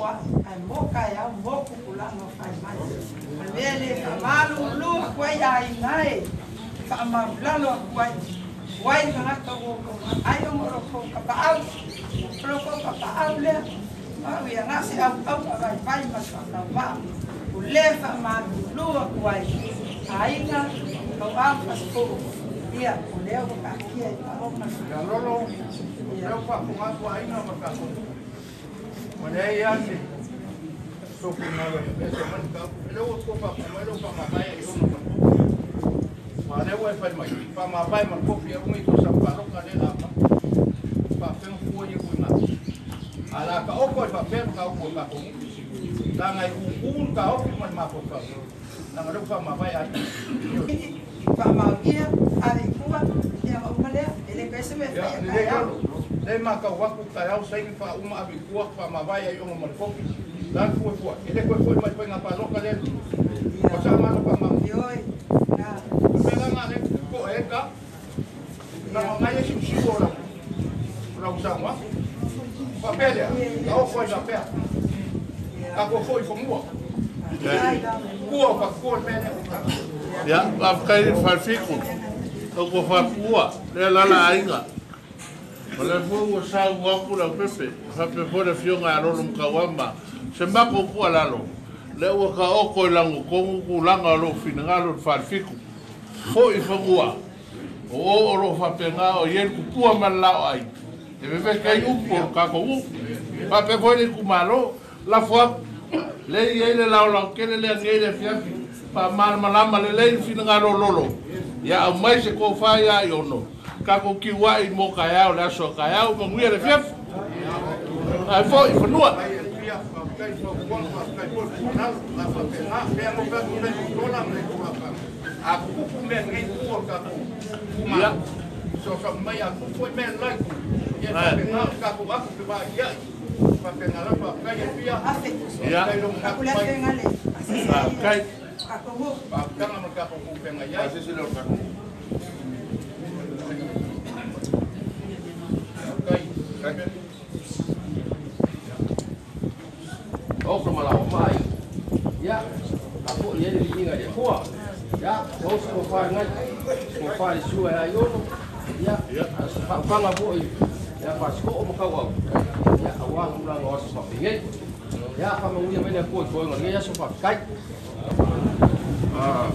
o ai, ai mo kai au mo kukulanga o fai mai. O le mea le whaamalu aku ai a inga e, whaamaulalo aku ai. Wai tagata ua kou ai o loko ka paau, loko ka paau lea. Au ia ngase au au a vai vai ma whakawā. O le whaamalu aku ai. Aiga, kau a pasko. Ia, o lea ua kaakia i paoga. Ia lolo, leo whaapunga tua aina ma kākou. Ma lea ia se sofu ngalo e pese mani ka. Leo ua ko whaapunga, leo whaamavae i ono ma kofi. Ma leo ua e whai mai, whaamavae ma kofi e ungi ko sa whaaloka le la pa. Whaafenga fua ia kui ngā. A la ka oko e whaafenga ka oko e kākou. La ngai uun ka oki ma le mafofau. Nanga leo whaamavae ai. Whaamaunia, ave i kua, ia maumalea, e le kaese me whaia kai au. Le makau aku kai au saini wha uma ave i kua, whaamavae ai ongo ma le kofi. La fua fua, e le koe foi mai whainga pāloka le. O sa mana whaamau. Ioi, nā. Pēlā ngā le ko e ka. Nā ngai e siu siu o lau. Lau sangwa. Whapelea, ka o foi na pea. Ka ko foi whamua. Kua whakua mea lea. Ia, whawhakai ni whalfiku. O ko whakua, lea lala ainga. O le fua ua sa ua aku lau pepe. Whape fua le fionga a lolo mkawama. Se mako kua lalo. Le ua ka oko i lango kongu kulanga o lo finangalo le whalfiku. Fo i whangua. O o o lo whapenga o yen kupua man lao ai. E pepe kai upu o kako u. Whape fua le kumalo. La fua. Le i eile lao lao kele lea ngei le fiafi. Pa malama le lei finangalo lolo. Ia au mai se ko whai ai ono. Kako ki wai mo kai au le aso kai au manguia le fiafi. Ai fo i whanua. A kupu mea ngei kua kako kuma. So sa mai a kupu mea lai ku. Ia whapenga kako aku te wā iai. Whapenga la whakai e pia. Ia. Aku le whenga le. Kai. Kako hu. Whakanga ma kako ku whenga iai. Kai. Kai. O ka malao mai. Ia, ka po ia le inga le kua. Ia, o se ko fa ngai. Ko fa le sua ai ono. Ia, fa panga po i. Ia fa sko o makau au. Ia awa mula ngo so fa pinge. Ia fa manguia mai le ko ko ngai ia so fa kai. Ah.